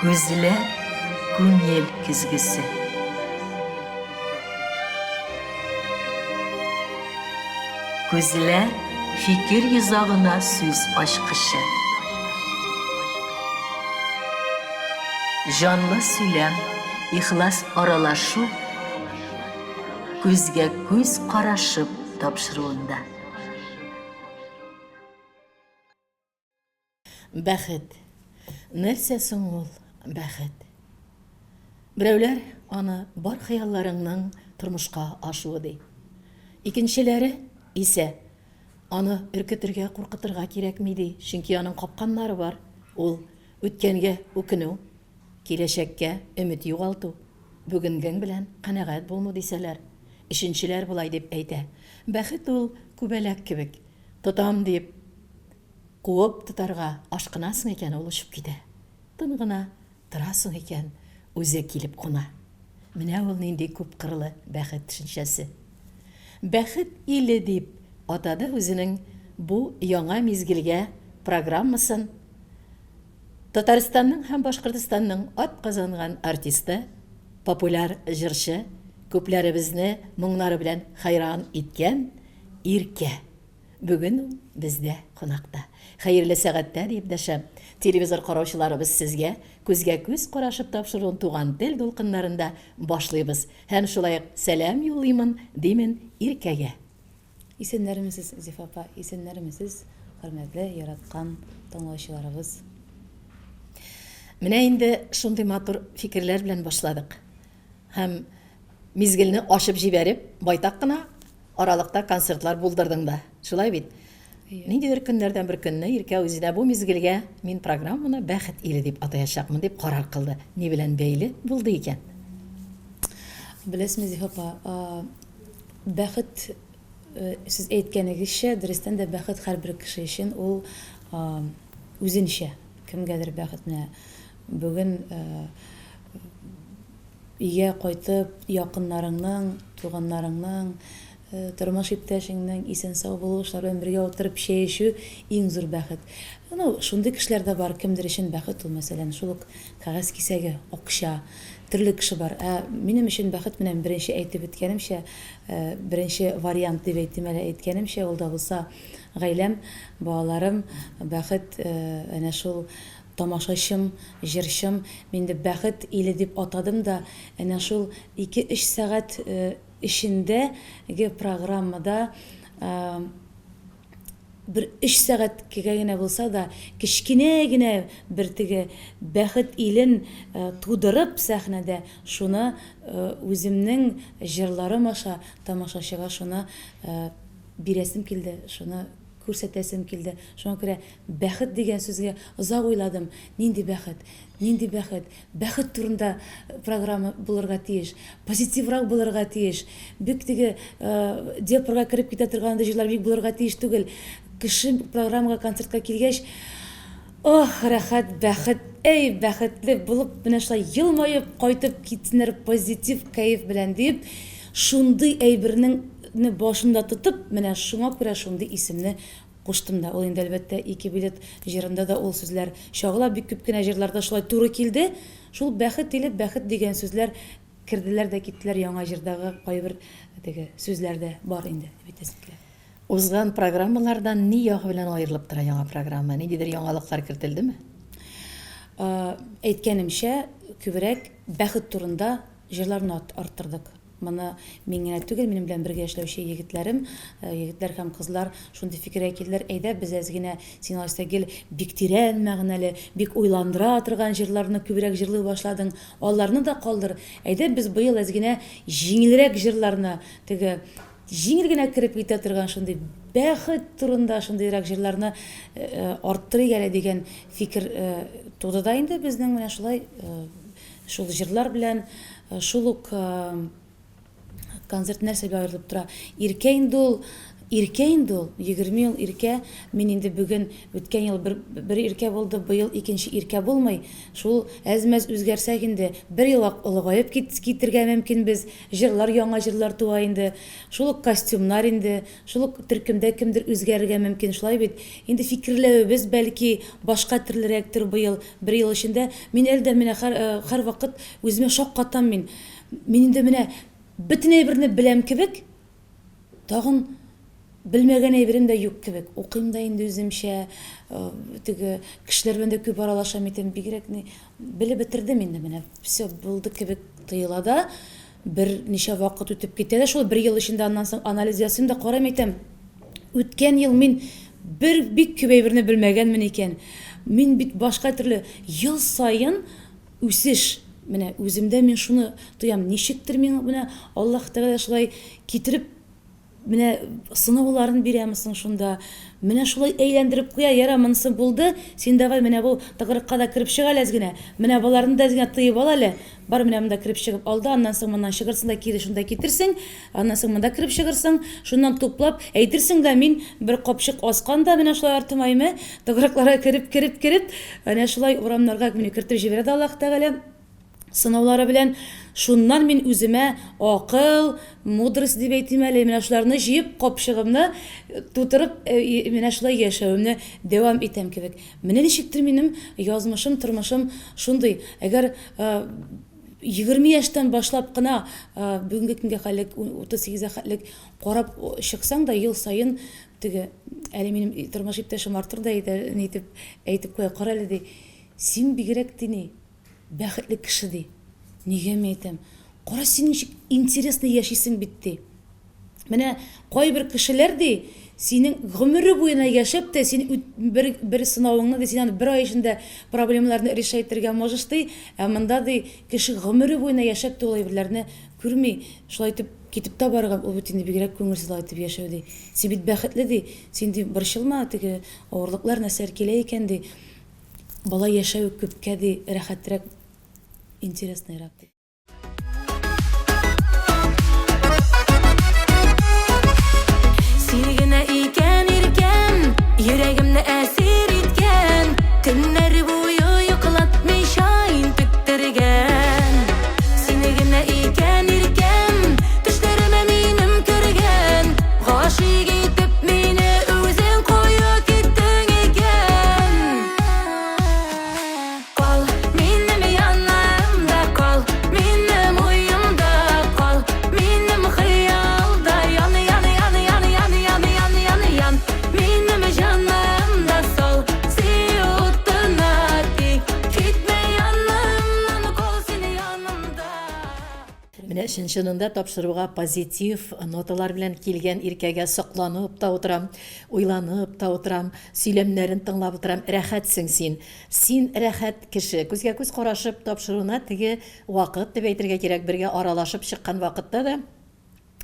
Күзләр күңел көзгесе. Күзләр фикер йозагына сүз ачкычы. Җанлы сөйләм, ихлас аралашу күзгә күз карашып тапшыруында. Бәхет. Нәрсә соң ул бәхет? Берәүләр аны бар хыялларыңның тормышка ашуы ди. Икенчеләре исә аны өркетергә, куркытырга кирәкми ди, чөнки аның капканнары бар. Ул үткәнгә үкенү, киләчәккә өмет югалту, бүгенгең белән канәгать булму дисәләр. Өченчеләр болай дип әйтә, бәхет ул күбәләк кебек, тотам дип Куып тотарга ашкынасың икән, ул очып китә. Тын гына торасың икән, үзе килеп куна. Менә ул нинди күпкырлы бәхет төшенчәсе. Бәхет иле дип атады үзенең бу яңа мизгелгә программасын Татарстанның һәм Башкортстанның атказанган артисты, популяр җырчы, күпләребезне моңнары белән хәйран иткән Иркә. Бүген ул бездә кунакта. Хәерле сәгатьтә, диеп дәшәм. Телевизор караучыларыбыз сезгә Күзгә-күз карашып тапшыруын Туган тел дулкыннарында башлыйбыз. Һәм шулай ук сәлам юллыймын, димен Иркәгә. Исәннәрмесез, Зифа апа, исәннәрмесез, хөрмәтле, яраткан тыңлаучыларыбыз. Менә инде шундый матур фикерләр белән башладык. Һәм мизгелне ачып җибәреп, байтак кына Аралыкта концертлар булдырдың да, шулай бит? Ниндидер көннәрдән бер көнне Иркә үзенә бу мизгелгә мин программаны Бәхет иле дип атаячакмын дип карар кылды. Ни белән бәйле булды икән? Беләсезме, Зифа апа, бәхет, сез әйткәнегезчә, дөрестән дә бәхет һәрбер кеше өчен ул үзенчә. Кемгәдер бәхет менә бүген Өйгә кайтып, якыннарыңның, туганнарыңның, тормыш иптәшеңнең исән-сау булуы, шулар белән бергә утырып чәй эчү, иң зур бәхет. Ну, шундый кешеләр дә бар, кемдер өчен бәхет ул, мәсәлән, шул ук кәгазь кисәге, акча. Төрле кеше бар. Ә минем өчен бәхет менә беренче әйтеп үткәнемчә, беренче вариант дип әйтим әле, әйткәнемчә, ул да булса гаиләм, балаларым, бәхет, әнә шул Тамашачым, җырчым, мин инде Бәхет иле дип атадым да, әнә шул ике-өч сәгать эчендә ге программада бер өч сәгатькә генә булса да, кечкенә генә бер теге Бәхет илен тудырып сәхнәдә, шуны үземнең җырларым аша тамашачыга шуны бирәсем килде, шуны күрсәтәсем килде. Шуңа күрә Бәхет дигән сүзгә озак уйладым. Нинди бәхет? Нинди бәхет? Бәхет турында программа булырга тиеш. Позитиврак булырга тиеш. Бик теге депрга кереп китә торган андый җырлар бик булырга тиеш түгел. Кеше программага, концертка килгәч, Ох, рәхәт, бәхет, әй, бәхетле булып, менә шулай елмаеп кайтып китсеннәр позитив кәеф белән дип, шундый әйбернең башында тотып, менә шуңа күрә шундый исемне Куштым да. Ул инде, әлбәттә, Ике билет җырында да ул сүзләр чагыла. Бик күп кенә җырларда шулай туры килде. Шул бәхет иле, бәхет дигән сүзләр керделәр дә киттеләр. Яңа җырдагы кайбер теге сүзләр дә бар инде, дип әйтәсем килә. Узган программалардан ни ягы белән аерылып тора яңа программа? Ниндидер яңалыклар кертелдеме? Әйткәнемчә, күбрәк бәхет турында җырларны арттырдык. Моны мин генә түгел, минем белән бергә эшләүче егетләрем, егетләр һәм кызлар шундый фикергә килделәр, әйдә, без әз генә, син алайса гел бик тирән мәгънәле, бик уйландыра торган җырларны күбрәк җырлый башладың, аларны да калдыр, әйдә, без быел әз генә җиңелрәк җырларны, теге җиңел генә кереп китә торган шундый бәхет турында шундыйрак җырларны арттырыйк әле дигән фикер туды да инде безнең менә шулай шул җырлар белән шул ук концерт нәрсә белән аерылып тора? Иркә инде ул Иркә инде ул, 20 ел иркә. Мин инде бүген, үткән ел бер, бер иркә булды, быел икенче иркә булмый. Шул әз-мәз үзгәрсәк инде, бер елга олыгаеп кит, китергә мөмкинбез. Җырлар, яңа җырлар туа инде. Шул ук костюмнар инде, шул ук төркемдә кемдер үзгәрергә мөмкин, шулай бит? Инде фикерләвебез, бәлки, башка төрлерәктер быел, бер ел эчендә. Мин әле дә менә һәр, һәрвакыт үземә шаккатам мин. Мин инде менә бөтен әйберне беләм кебек, Тагын белмәгән әйберем дә юк кебек. Укыйм да инде үземчә, теге кешеләр белән дә күп аралашам итәм, бигрәк ни белеп бетердем инде менә. Все булды кебек тоела да. Берничә вакыт үтеп китә дә шул бер ел эчендә аннан соң анализ ясыйм да карыйм әйтәм. Үткән ел мин бер бик күп әйберне белмәгәнмен икән. Мин бит башка төрле ел саен Үсеш. Менә үземдә мин шуны тоям. Ничектер миңа менә Аллаһ Тәгалә шулай китереп менә сынауларын бирәме соң шунда? Менә шулай әйләндереп куя, яра, монысы булды, син давай менә бу тыкрыкка да кереп чык әле әз генә. Менә боларны да әз генә тыеп ал әле. Бар менә монда кереп чыгып ал да, аннан соң моннан чыгырсың да кире шунда китерсең. Аннан соң монда кереп чыгырсың, шуннан туплап, әйтерсең дә мин бер капчык аскан да менә шулай артыма әйме, тыкрыкларга кереп, кереп, кереп, әнә шулай урамнарга мине кертеп җибәрә дә Аллаһ Тәгалә сынаулары белән. Шуннан мин үземә акыл, мудрость дип әйтим әле, менә шуларны җыеп, капчыгымны тутырып, менә шулай яшәвемне дәвам итәм кебек. Менә ничектер минем язмышым, тормышым шундый. Әгәр 20 яшьтән башлап кына бүгенге көнгә хәтлек, 38-гә хәтлек карап чыксаң да, ел саен теге, әле минем тормыш иптәшем Артур да әйтә, ни итеп әйтеп куя, кара әле, ди, син бигрәк, ди, ни, бәхетле кеше, ди. Нигә, мин әйтәм, кара, син ничек интересно яшисең бит, ди. Менә кайбер кешеләр, ди, синең гомере буена яшәп тә, син бер, бер сынавыңны, ди, син аны бер ай эчендә проблемаларны решать итәргә можешь, ди, ә монда, ди, кеше гомере буена яшәп тә ул әйберләрне күрми, шулай итеп китеп тә барырга, ул бит инде бигрәк күңелсез алай итеп яшәү, ди. Син бит бәхетле, ди, син, ди, борчылма, теге авырлыклар нәрсәләр килә икән, ди, болай яшәү күпкә, ди, рәхәтрәк, интересныйрак, ди. Син генә икән иркәм, йөрәгемне әсир иткән, төннәр буе йоклатмыйча интектергән. Син генә икән иркәм, төшләремә минем кергән, гашыйк итеп мине үзең куя киттең икән. Кал минем янымда, кал минем уемда, кал минем хыялда, ян, ян, ян, ян, ян, ян, ян, ян, ян, минем җанымда сал сөю утына, тик китмә янымнан, кал син янымда. Менә чын-чынында тапшыруга позитив ноталар белән килгән Иркәгә сокланып та утырам, уйланып та утырам, сөйләмнәрен тыңлап утырам. Рәхәтсең син. Син рәхәт кеше. Күзгә-күз карашып тапшыруына теге вакыт дип әйтергә кирәк, бергә аралашып чыккан вакытта да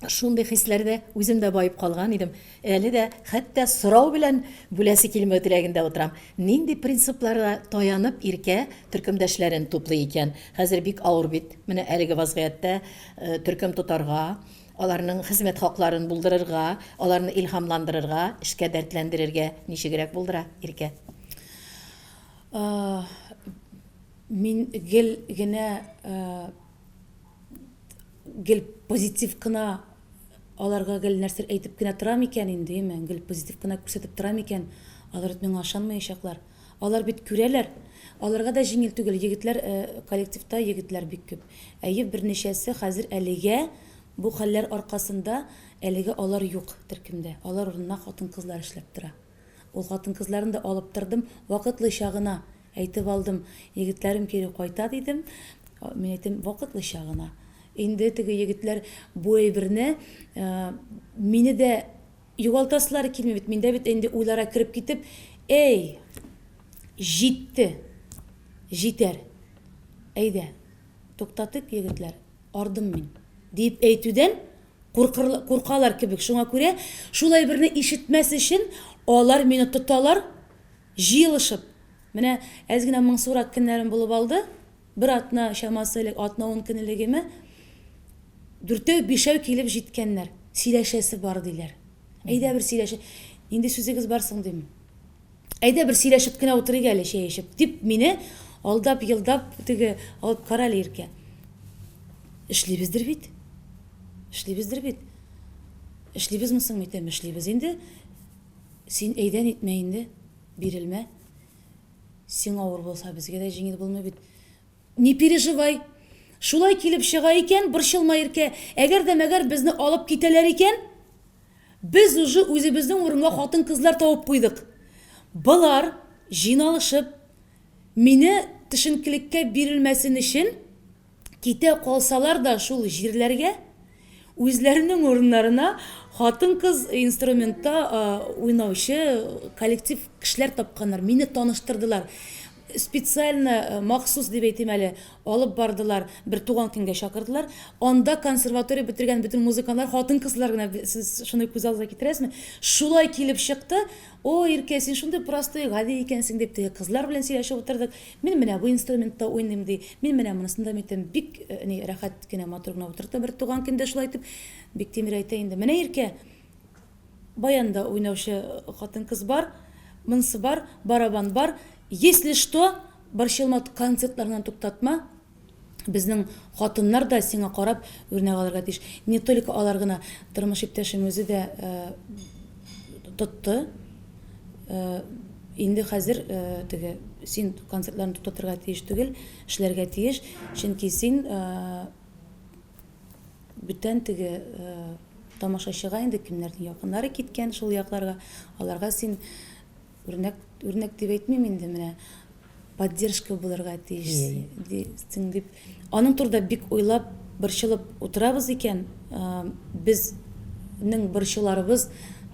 шундый хисләрдә үзем дә баеп калган идем. Әле дә хәтта сорау белән бүләсе килмәү теләгендә утырам. Нинди принципларга таянып Иркә төркемдәшләрен туплый икән? Хәзер бик авыр бит менә әлеге вазгыятьтә төркем тотарга, аларның хезмәт хакларын булдырырга, аларны илһамландырырга, эшкә дәртләндерергә ничегрәк булдыра Иркә? Мин гел генә гел позитив кына аларга гел нәрсәләр әйтеп кенә торам икән инде, әйеме, гел позитив кына күрсәтеп торам икән, алар бит миңа ышанмаячаклар. Алар бит күрәләр. Аларга да җиңел түгел. Егетләр, э, коллективта егетләр бик күп. Әйе, берничәсе хәзер әлегә бу хәлләр аркасында әлегә алар юк төркемдә. Алар урынына хатын-кызлар эшләп тора. Ул хатын-кызларны да алып тордым, вакытлыча гына әйтеп алдым, егетләрем кире кайта дидем. Мин әйтәм, вакытлыча гына. Инде теге егетләр бу әйберне мине дә югалтасылары килми бит. Миндә бит инде уйларга кереп китеп, әй, җитте, җитәр. Әйдә, туктатыйк, егетләр, ардым мин, диеп әйтүдән Куркыр, куркалар кебек. Шуңа күрә шул әйберне ишетмәс өчен алар мине тоталар, җыелышып. Менә әз генә моңсурак көннәрем булып алды. Бер атна чамасы элек, атна-ун көн элегеме, дүртәү-бишәү килеп җиткәннәр. Сөйләшәсе бар, диләр. Әйдә бер сөйләшеп. Нинди сүзегез бар соң дим. Әйдә бер сөйләшеп кенә утырыйк әле чәй эчеп, дип мине алдап-йолдап теге алып кара әле Иркә. Эшлибездер бит. Эшлибездер бит. Эшлибезме соң әйтәм, эшлибез инде. Син әйдә нитмә инде, бирелмә. Сиңа авыр булса, безгә дә җиңел булмый бит. Не переживай. Шулай килеп чыга икән, борчылма, Иркә. Әгәр дә мәгәр безне алып китәләр икән, без уже үзебезнең урынга хатын-кызлар табып куйдык. Болар, җыйналышып, мине төшенкелеккә бирелмәсен өчен, китә калсалар да шул җирләргә, үзләренең урыннарына хатын-кыз инструментта уйнаучы коллектив кешеләр тапканнар. Мине таныштырдылар. Специально, махсус дип әйтим әле, алып бардылар, бер туган көнгә чакырдылар. Анда консерватория бетергән бөтен музыкантлар хатын-кызлар гына, сез шуны күз алдыгызга китерәсезме? Шулай килеп чыкты. О, Иркә, син шундый простой, гади икәнсең, дип теге кызлар белән сөйләшеп утырдык. Мин менә бу инструментта уйныйм, ди. Мин менә монысында әйтәм, бик ни рәхәт кенә, матур гына утырды бер туган көндә шулай итеп. Биктимер әйтә инде, менә Иркә, Баянда уйнаучы хатын-кыз бар, монысы бар, барабан бар. Если что, борчылма, концертларыңнан туктатма. Безнең хатыннар да сиңа карап үрнәк алырга тиеш. Не только алар гына, тормыш иптәшем үзе дә тотты. Инде хәзер теге син концертларны туктатырга тиеш түгел, эшләргә тиеш, чөнки син Бүтән теге тамашачыга инде кемнәрнең якыннары киткән шул якларга, аларга син үрнәк, үрнәк дип әйтмим инде, менә поддержка булырга тиеш дисең дип. Аның турында бик уйлап, борчылып утырабыз икән, безнең борчуларыбыз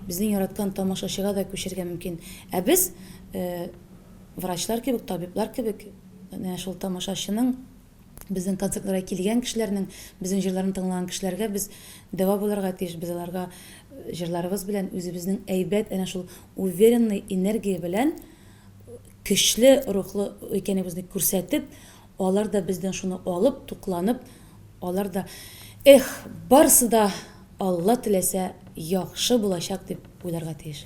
безнең яраткан тамашачыга да күчәргә мөмкин. Ә без врачлар кебек, табиблар кебек, менә шул тамашачының Безнең концертларга килгән кешеләрнең, безнең җырларны тыңлаган кешеләргә без дәва булырга тиеш. Без аларга җырларыбыз белән үзебезнең әйбәт, әнә шул уверенный энергия белән көчле рухлы икәнебезне күрсәтеп, алар да бездән шуны алып, тукланып, алар да, эх, барысы да Алла теләсә, яхшы булачак дип уйларга тиеш.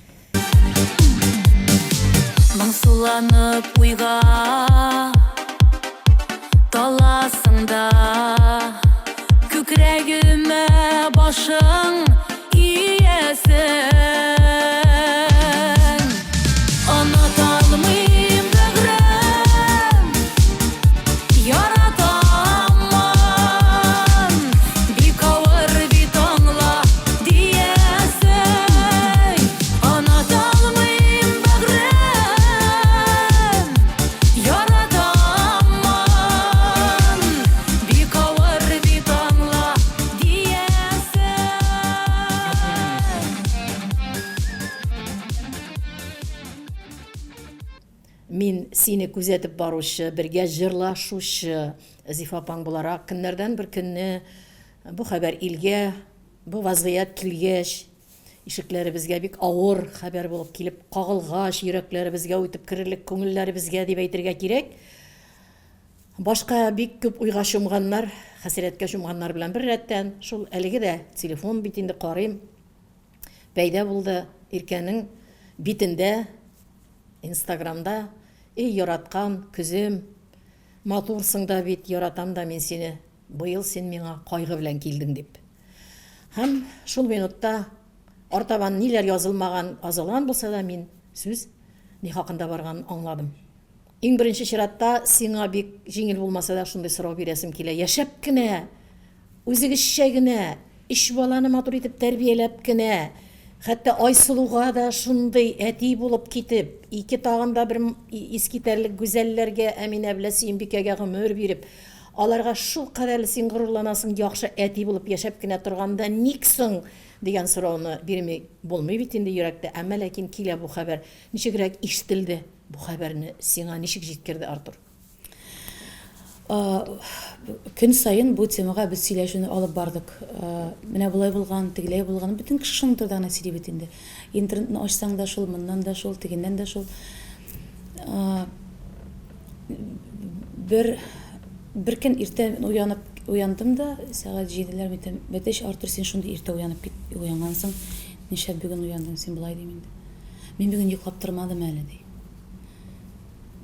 Моңсуланып уйга таласың да, Күкрәгемә башың иясең. Оныталмыйм, бәгърем, Яратамын, бик авыр бит аңла, диясең. Оныталмыйм, бәгърем, яратамын, бик авыр бит аңла, диясең. Мин сине күзәтеп баручы, бергә җырлашучы Зифа апаң буларак, көннәрдән бер көнне бу хәбәр илгә, бу вазгыять килгәч, ишекләребезгә бик авыр хәбәр булып килеп кагылгач, йөрәкләребезгә үтеп керерлек, күңелләребезгә дип әйтергә кирәк. Башка бик күп уйга чумганнар, хәсрәткә чумганнар белән бер рәттән, шул әлеге дә телефон бит инде карыйм, пәйда булды Иркәнең битендә, Инстаграмда, Эй, яраткан көзем, матурсың да бит, яратам да мин сине, быел син миңа кайгы белән килдең, дип. Һәм шул минутта артабан ниләр язылмаган, азылган булса да, мин сүз ни хакында барганын аңладым. Иң беренче чиратта сиңа бик җиңел булмаса да шундый сорау бирәсем килә. Яшәп кенә, үзегезчә генә, өч баланы матур итеп тәрбияләп кенә, хәтта Айсылуга да шундый әти булып китеп, ике тагын да бер искитәрлек гүзәлләргә, Әминә белән Сөембикәгә гомер биреп, аларга шулкадәрле син горурланасың, яхшы әти булып яшәп кенә торганда ник соң дигән сорауны бирми булмый бит инде йөрәктә. Әмма ләкин килә бу хәбәр. Ничегрәк ишетелде? Бу хәбәрне сиңа ничек җиткерде Артур? Көн саен бу темага без сөйләшүне алып бардык. Менә болай булган, тегеләй булган. Бөтен кеше шуның турында гына сөйли бит инде. Интернетны ачсаң да шул, моннан да шул, тегеннән дә шул. Бер бер көн иртә уянып уяндым да, сәгать җиделәр бит. Бәтәч, Артур, син шундый иртә уянып кит, уянгансың. Нишләп бүген уяндың син болай дим инде. Мин бүген йоклап тормадым әле, ди.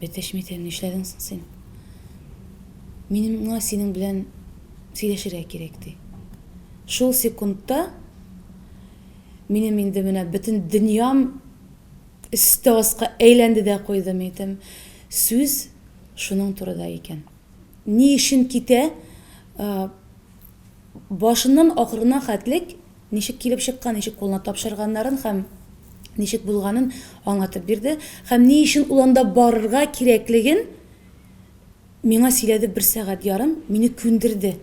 Бетәч, мин әйтәм, нишләдең соң син? Минем миңа синең белән сөйләшергә кирәк, ди. Шул секундта минем инде менә бөтен дөньям өстә аска әйләнде дә куйды, мин әйтәм. Сүз шуның турыда икән. Ни өчен китә? Башыннан ахырына хәтлек ничек килеп чыккан, ничек кулына тапшырганнарын һәм ничек булганын аңлатып бирде. Һәм ни өчен ул анда барырга кирәклеген миңа сөйләде бер сәгать ярым, мине күндерде.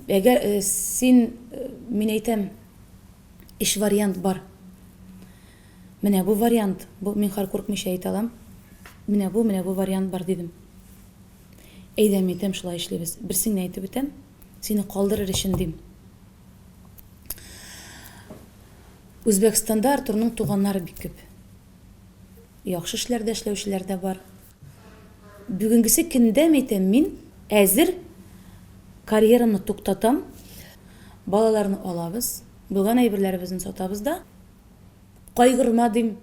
Әгәр э, син, э, мин әйтәм, өч вариант бар. Менә бу вариант, бу мин хәр куркмыйча әйтә алам. Менә бу, менә бу вариант бар дидем. Әйдә, мин әйтәм, шулай эшлибез. Берсен генә әйтеп үтәм, сине калдырыр өчен дим. Үзбәкстанда Артурның туганнары бик күп. Яхшы эшләрдә эшләүчеләр дә бар. Бүгенгесе көндә, мин әйтәм, мин әзер карьерамны туктатам, балаларны алабыз, булган әйберләребезне сатабыз да, кайгырма дим.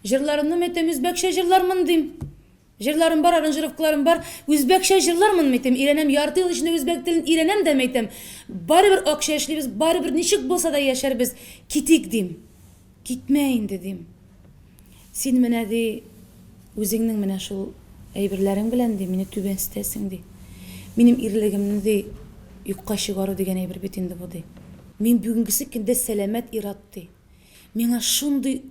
Җырларымны, мин әйтәм, үзбәкчә җырлармын дим. Җырларым бар, аранжировкаларым бар. Үзбәкчә җырлармын, мәйтәм, өйрәнәм, ярты ел эчендә үзбәк телен өйрәнәм дә, мәйтәм. Барыбер акча эшлибез, барыбер ничек булса да яшәрбез. Китик, дим. Китмә инде, дим. Син менә, ди, үзеңнең менә шул әйберләрең белән, ди, мине түбәнсетәсең, ди. Минем ирлегемне, ди, юкка чыгару дигән әйбер бит инде бу, ди. Мин бүгенгесе көндә сәламәт ир-ат, ди. Миңа шундый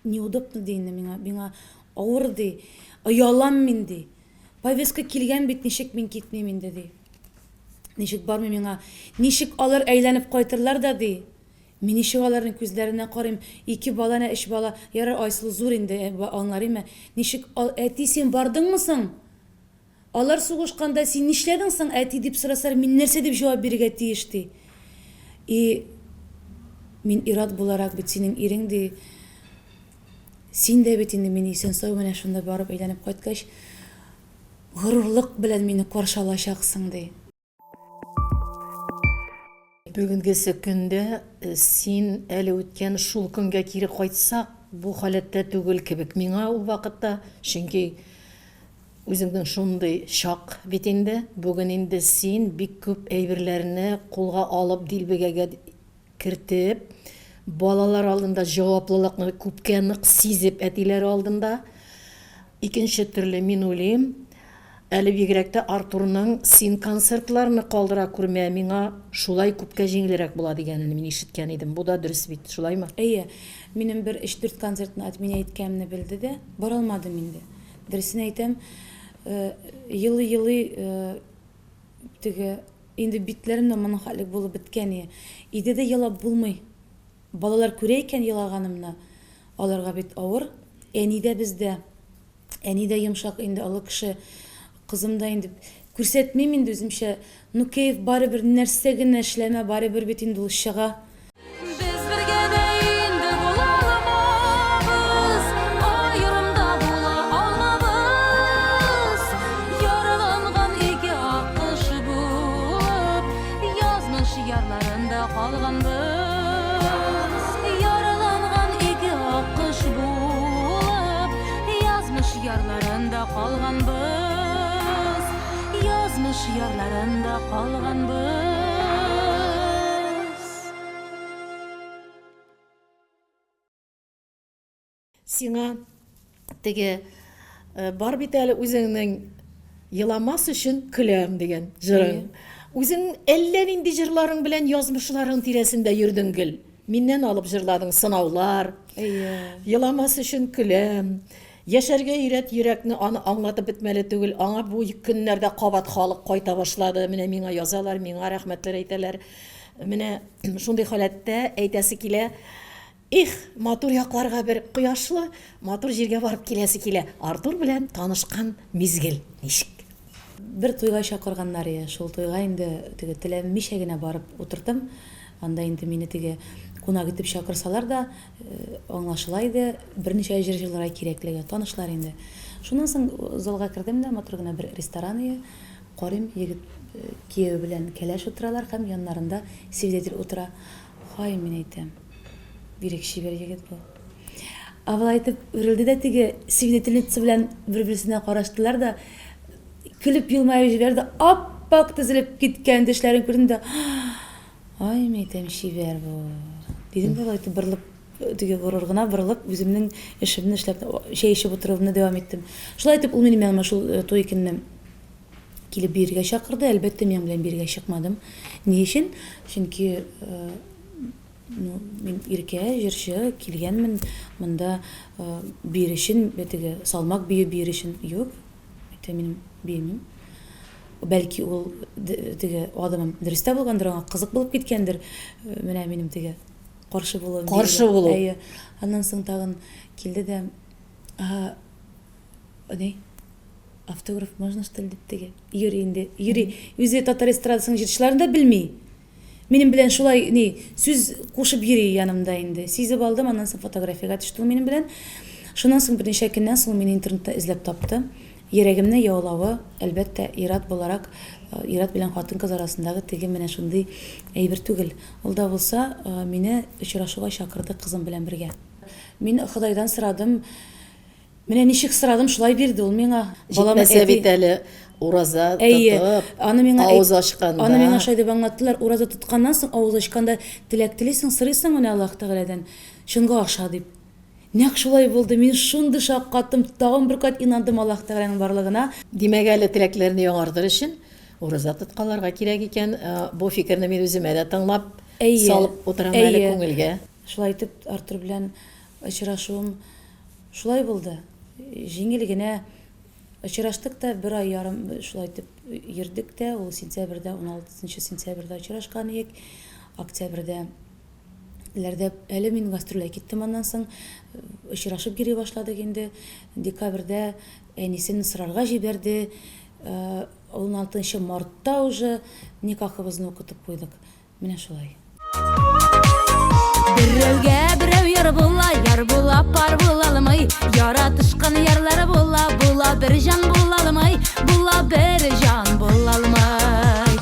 Неудобно ди инде миңа, миңа авыр ди, оялам мин ди. Повестка килгән бит, ничек мин китмим инде ди. Ничек бармыйм миңа, ничек алар әйләнеп кайтырлар да ди. Мин ничек аларның күзләренә карыйм, ике бала әнә өч бала, ярар Айсылу зур инде, аңлар име. Ничек, әти син бардыңмы соң? Алар сугышканда син нишләдең соң, әти, дип сорасалар, мин нәрсә дип җавап бирергә тиеш, ди. И мин ир-ат буларак бит синең ирең, ди. Син дә бит инде мине исән-сау менә шунда барып әйләнеп кайткач, горурлык белән мине каршы алачаксың, ди. Бүгенгесе көндә син әле үткән шул көнгә кире кайтсак, бу халәттә түгел кебек миңа ул вакытта, чөнки үзеңнең шундый чак бит инде. Бүген инде син бик күп әйберләрне кулга алып, дилбегәгә кертеп, балалар алдында җаваплылыкны күпкә нык сизеп әтиләре алдында. Икенче төрле мин уйлыйм, әле бигрәк тә Артурның син концертларны калдыра күрмә, миңа шулай күпкә җиңелрәк була дигәнен мин ишеткән идем. Бу да дөрес бит, шулаймы? Әйе. Минем бер өч-дүрт концертны отменять иткәнемне белде дә, бара алмадым инде. Дөресен әйтәм, елый-елый теге Инде битләрем дә моның хәтлек булып беткән и. Өйдә дә елап булмый. Балалар күрә икән елаганымны, аларга бит авыр. Әни дә бездә. Әни дә йомшак инде, олы кеше. Кызым да инде. Күрсәтмим инде үземчә. Ну, кәеф барыбер, нәрсә генә эшләмә, барыбер бит инде ул чыга. Без бергә дә инде була алмабыз, Аерым да була алмабыз. Яраланган ике аккош булып, Язмыш ярларында калганбыз. Яраланган ике аккош булып, Язмыш ярларында калганбыз. Язмыш ярларында калганбыз. Сиңа теге э, бар бит әле үзеңнең еламас өчен көләм дигән җырың. Үзең әллә нинди җырларың белән язмышларың тирәсендә йөрдең гел. Миннән алып җырладың сынаулар. Әйе. Еламас өчен көләм. Яшәргә өйрәт йөрәкне, аны аңлатып бетмәле түгел. Аңа бу көннәрдә кабат халык кайта башлады. Менә миңа язалар, миңа рәхмәтләр әйтәләр. Менә шундый халәттә әйтәсе килә, Их, матур якларга бер кояшлы, матур җиргә барып киләсе килә. Артур белән танышкан мизгел ничек? Бер туйга чакырганнар иде. Шул туйга инде теге теләмичә генә барып утырдым. Анда инде мине теге кунак итеп чакырсалар да, аңлашыла иде, берничә җыр җырларга кирәклеге, танышлар инде. Шуннан соң залга кердем дә, матур гына бер ресторан ие. Карыйм, егет кияү белән кәләш утыралар һәм яннарында свидетель утыра. Һай, мин әйтәм, бирек чибәр егет бу. Ә болай итеп үрелде дә теге свидетельница белән бер-берсенә караштылар да, көлеп елмаеп җибәрде, ап-ак тезелеп киткән тешләрен күрдем дә, ай, мин әйтәм, чибәр бу. Дидем дә, болай итеп борылып, теге горур гына борылып, үземнең эшемне эшләп, чәй эчеп утыруымны дәвам иттем. Шулай итеп, ул минем яныма шул э, туй көнне килеп биергә чакырды. Әлбәттә, мин белән биергә чыкмадым. Ни өчен? Чөнки э, ну, мин иркә, җырчы, килгәнмен монда э, биер өчен, теге салмак бию биер өчен. Юк, әйтә, мин биемим. Бәлки ул теге адымым дөрес тә булгандыр, аңа кызык булып киткәндер. Э, менә минем теге каршы булуым. Каршы булу. Әйе. Аннан соң тагын килде дә, ни? Автограф можно что ли дип теге. Йөри инде, йөри. Үзе татар эстрадасының җырчыларын да белми. Минем белән шулай ни сүз кушып йөри янымда инде. Сизеп алдым, аннан соң фотографиягә төште ул минем белән. Шуннан соң берничә көннән соң мине интернетта эзләп тапты. Йөрәгемне яулавы, әлбәттә, ир-ат буларак, э, ир-ат белән хатын-кыз арасындагы теге менә шундый әйбер түгел. Ул да булса, э, мине очрашуга чакырды кызым белән бергә. Мин Ходайдан сорадым, Менә ничек сорадым, шулай бирде ул миңа. Балам Җитмәсә бит әле ураза тотып, аны миңа авыз ачканда. Аны миңа шулай дип аңлаттылар, ураза тотканнан соң, авыз ачканда теләк телисең, сорыйсың менә Аллаһ Тәгаләдән, чынга аша дип. Нәкъ шулай булды, мин шундый шаккаттым, тагын бер кат инандым Аллаһ Тәгаләнең барлыгына. Димәк, әле теләкләрне яңартыр өчен ураза тоткаларга кирәк икән. Бу фикерне мин үземә дә тыңлап, салып утырам әле күңелгә. Шулай итеп, Артур белән очрашуым Шулай булды. Җиңел генә очраштык та, бер ай ярым шулай итеп йөрдек тә, ул сентябрьдә, уналтынчы сентябрьдә очрашкан идек. Октябрьдә ләрдә әле мин гастрольгә киттем аннан соң. Очрашып йөри башладык инде. Декабрьдә әнисен сорарга җибәрде. Уналтынчы мартта уже никахыбызны укытып куйдык. Менә шулай. Берәүгә берәү яр була, яр була, пар була алмый. Яратышкан ярлар була, була бер җан була алмый, була бер җан була алмый.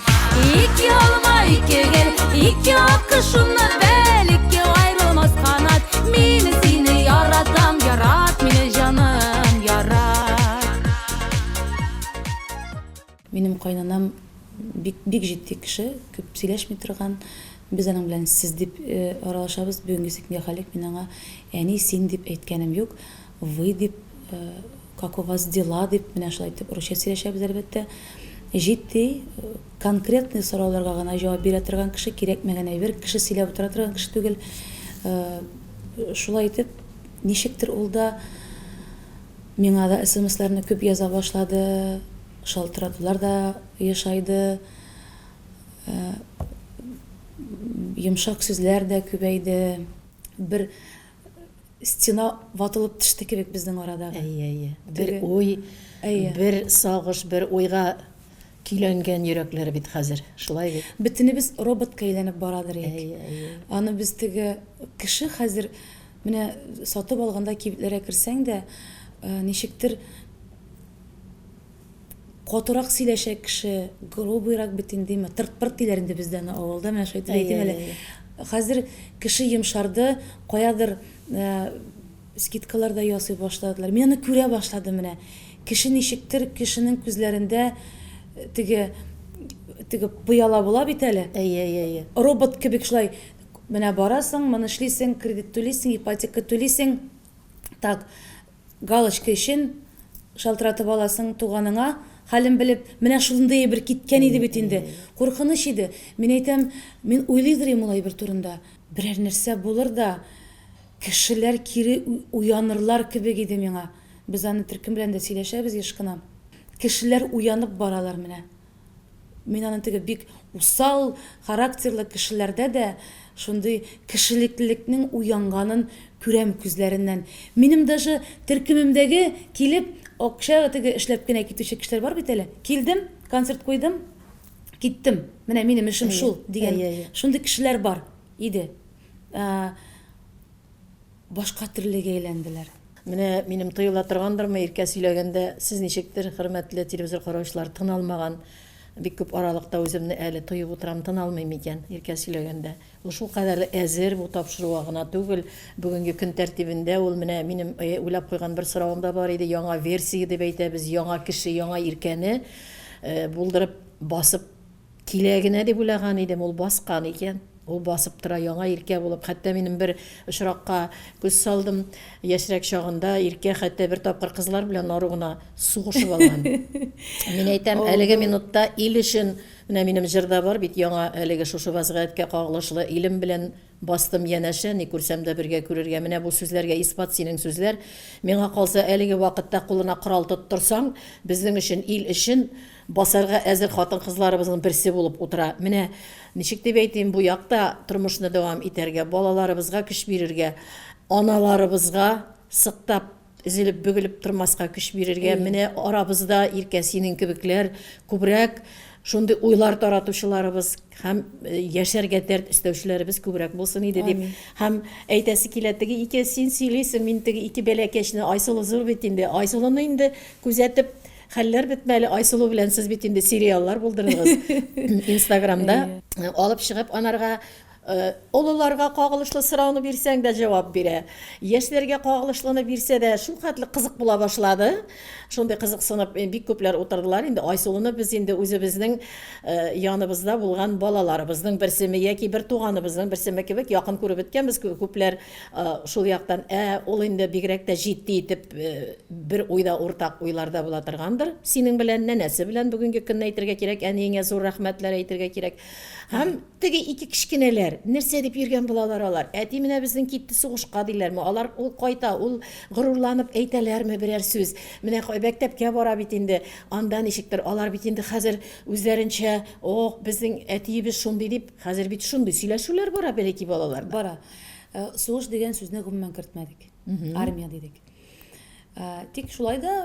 Ике алма, ике гөл, ике аккош шуны бел, ике аерылмас канат. Мин сине яратам, ярат мине, җаным, ярат. Минем кайнанам бик бик җитди кеше, күп сөйләшми торган. Без аның белән сез дип аралашабыз. Бүгенгесе көнгә хәлек мин аңа әни, син дип әйткәнем юк. Вы дип, как у вас дела дип, менә шулай итеп русча сөйләшәбез, әлбәттә. Җитди, конкретный сорауларга гына җавап бирә торган кеше, кирәкмәгән әйбер, кеше сөйләп утыра торган кеше түгел. Шулай итеп, ничектер ул да миңа да смсларны күп яза башлады. Шалтыратулар да ешайды, йомшак сүзләр дә күбәйде. Бер стена ватылып төште кебек безнең арадагы. Әйе, әйе. Бер уй, бер сагыш, бер уйга көйләнгән йөрәкләр бит хәзер. Шулай бит? Бөтенебез роботка әйләнеп барадыр идек. Әйе, әйе. Аны без теге кеше хәзер менә сатып алганда кибетләргә керсәң дә, ничектер Катырак сөйләшә кеше, грубыйрак бит инде, димме, тырт-пырт диләр инде бездә аны авылда, менә шулай итеп әйтим әле. Хәзер кеше йомшарды, каядыр скидкалар да ясый башладылар. Мин аны күрә башладым менә. Кеше ничектер, кешенең күзләрендә теге теге пыяла була бит әле. Әйе, әйе, әйе. Робот кебек шулай менә барасың, моны эшлисең, кредит түлисең, ипотека түлисең. Так, Галочка өчен шалтыратып аласың туганыңа, хәлен белеп, менә шундый әйбер киткән иде бит инде. Куркыныч иде. Мин әйтәм, мин уйлыйдыр идем ул әйбер турында. Берәр нәрсә булыр да, кешеләр кире уянырлар кебек иде миңа. Без аны төркем белән дә сөйләшәбез еш кына. Кешеләр уянып баралар менә. Мин аны теге бик усал характерлы кешеләрдә дә шундый кешелеклелекнең уянганын күрәм күзләреннән. Минем даже төркемемдәге килеп, акча теге эшләп кенә китүче кешеләр бар бит әле. Килдем, концерт куйдым, киттем. Менә минем эшем шул дигән шундый кешеләр бар иде. Башка төрлегә әйләнделәр. Менә минем тоела торгандырмы, Иркә сөйләгәндә, сез ничектер, хөрмәтле телевизор караучылар, тын алмаган. Бик күп аралыкта үземне әле тоеп утырам, тын алмыйм икән, Иркә сөйләгәндә. Ул шулкадәрле әзер бу тапшыруга гына түгел, бүгенге көн тәртибендә ул менә минем уйлап куйган бер соравым да бар иде, яңа версия дип әйтәбез, яңа кеше, яңа Иркәне булдырып басып килә генә дип уйлаган идем, ул баскан икән. Ул басып тора яңа Иркә булып. Хәтта минем бер очракка күз салдым. Яшьрәк чагында Иркә хәтта бер тапкыр кызлар белән ару гына сугышып алган. Мин әйтәм, әлеге минутта ил өчен, менә минем җырда бар бит яңа әлеге шушы вазгыятькә кагылышлы, илем белән бастым янәшә, ни күрсәм дә бергә күрергә. Менә бу сүзләргә исбат синең сүзләр. Миңа калса, әлеге вакытта кулына корал тоттырсаң, безнең өчен, ил өчен Басарга әзер хатын-кызларыбызның берсе булып утыра. Менә, ничек дип әйтим, бу якта тормышны дәвам итәргә, балаларыбызга көч бирергә, аналарыбызга сыктап, өзелеп, бөгелеп тормаска көч бирергә. Менә арабызда, Иркә, синең кебекләр күбрәк, шундый уйлар таратучыларыбыз һәм яшәргә дәрт өстәүчеләребез күбрәк булсын иде дип. Һәм әйтәсе килә, теге ике син сөйлисең, мин теге ике бәләкәчне, Айсылу зур бит инде, Айсылуны инде күзәтеп, Хәлләр бетмәле, Айсылу белән сез бит инде сериаллар булдырдыгыз. Инстаграмда алып чыгып анарга олыларга кагылышлы сорауны бирсәң дә җавап бирә. Яшьләргә кагылышлыны бирсә дә шул хәтле кызык була башлады. Шундый кызыксынып бик күпләр утырдылар. Инде Айсылуны без инде үзебезнең яныбызда булган балаларыбызның берсеме яки бер туганыбызның берсеме кебек якын күреп беткәнбез. Күпләр Шул яктан, ә ул инде бигрәк тә җитди итеп бер уйда уртак уйларда була торгандыр. Синең белән, нәнәсе белән бүгенге көнне әйтергә кирәк, әниеңә зур рәхмәтләр әйтергә кирәк. Һәм теге ике кечкенәләр, нәрсә дип йөргән булалар алар? Әти менә безнең китте сугышка диләрме? Алар ул кайта, ул горурланып әйтәләрме берәр сүз? Менә мәктәпкә бара бит инде, анда ничектер, алар бит инде хәзер үзләренчә, ох, безнең әтиебез шундый дип, хәзер бит шундый сөйләшүләр бара бәләкәй балаларда. Бара. Сугыш дигән сүзне гомумән кертмәдек. Армия дидек. Тик шулай да